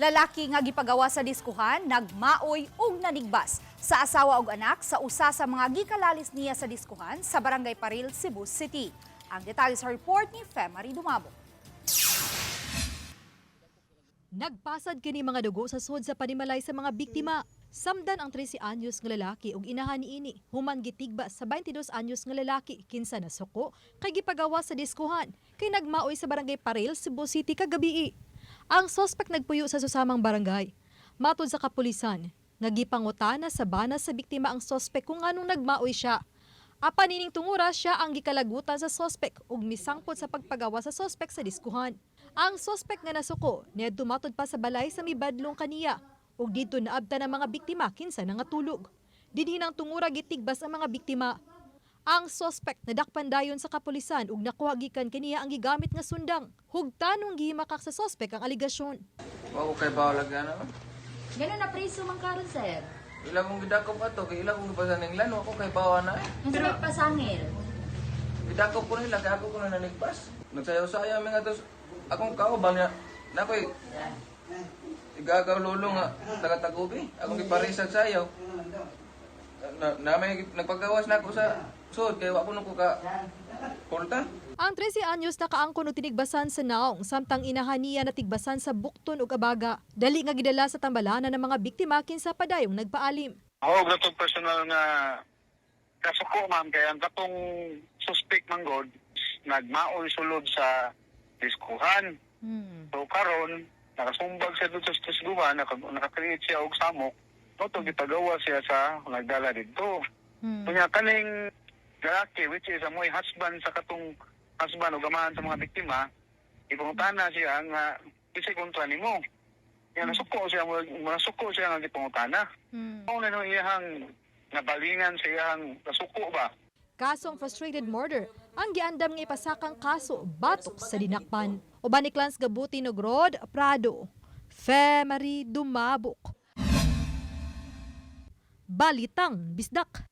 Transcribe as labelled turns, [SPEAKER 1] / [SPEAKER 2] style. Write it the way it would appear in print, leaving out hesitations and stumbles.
[SPEAKER 1] Lalaki nga gipagawa sa diskuhan, nagmaoy ug nanigbas sa asawa ug anak sa usa sa mga gikalalis niya sa diskuhan sa Barangay Paril, Cebu City. Ang detalye sa report ni Femary Dumabo.
[SPEAKER 2] Nagpasad kini mga dugo sa sud sa panimalay sa mga biktima. Samdan ang 13 anyos nga lalaki ug inahan niini human gitigba sa 22 anyos nga lalaki kinsa nasuko kay gipagawa sa diskuhan kay nagmaoy sa Barangay Paril, Cebu City kagabii. Ang sospek nagpuyo sa susamang barangay. Matod sa kapulisan, nga gipangutana sa bana sa biktima ang sospek kung nganong nagmaoy siya. Apan nining tungura, siya ang gikalagutan sa sospek ug misangpot sa pagpagawa sa sospek sa diskuhan. Ang sospek nga nasuko niadto matod pa sa balay sa mibadlong kaniya ug didto naabtan ang mga biktima kinsa nangatulog. Dinhi nang tungura gitigbas ang mga biktima. Ang sospek nadakpan dayon sa kapulisan ug nakuha gikan kaniya ang gigamit nga sundang. Hugtanong gihimakak sa sospek ang aligasyon.
[SPEAKER 3] Wa ko kay bawal lagi na.
[SPEAKER 4] Ganun na priso man karon, sir.
[SPEAKER 3] Ila kong gidakop ato kay ila kong gipasan ng lan, wa ko kay bawa na eh.
[SPEAKER 4] Ang may pasangil.
[SPEAKER 3] Gidakop ko nila kay ako ko na nanigpas. Nagsayaw-sayaw mi nga tos akong kauban niya. Nakoy igagaw lolo nga taga Tagubi. Akong giparisag sayaw. Na may nagpagawas na ako sa sud kay wa ko nung ko ka pulta.
[SPEAKER 2] Ang 13 anyos nakaangkon og tinigbasan sa naong samtang inahan niya natigbasan sa bukton ug abaga. Dali nga gidala sa tambalanan ng mga biktima kinsa padayong nagpaalim.
[SPEAKER 5] Oo, gatong personal nga kasuko, ma'am, kay ang katong suspect man god nagmaoy sulod sa diskuhan. So karon nakasumbag siya dito sa diskuhan, naka-create siya og samok, no to gipagawa siya sa nagdala didto. Kunya kaning lalaki, which is amoy husband sa katong husband o gamahan sa mga biktima, ipangutana siya nga kasi kontra nimo. Ya nasuko siya, nasuko siya nga gipangutana. Mao na nung iyahang nabalingan sa iyahang nasuko ba?
[SPEAKER 2] Kasong frustrated murder ang giandam nga ipasakang kaso batok sa dinakpan. Uban ni Clans Gabuti Nogrod, Prado. Femary Dumabok. Balitang Bisdak.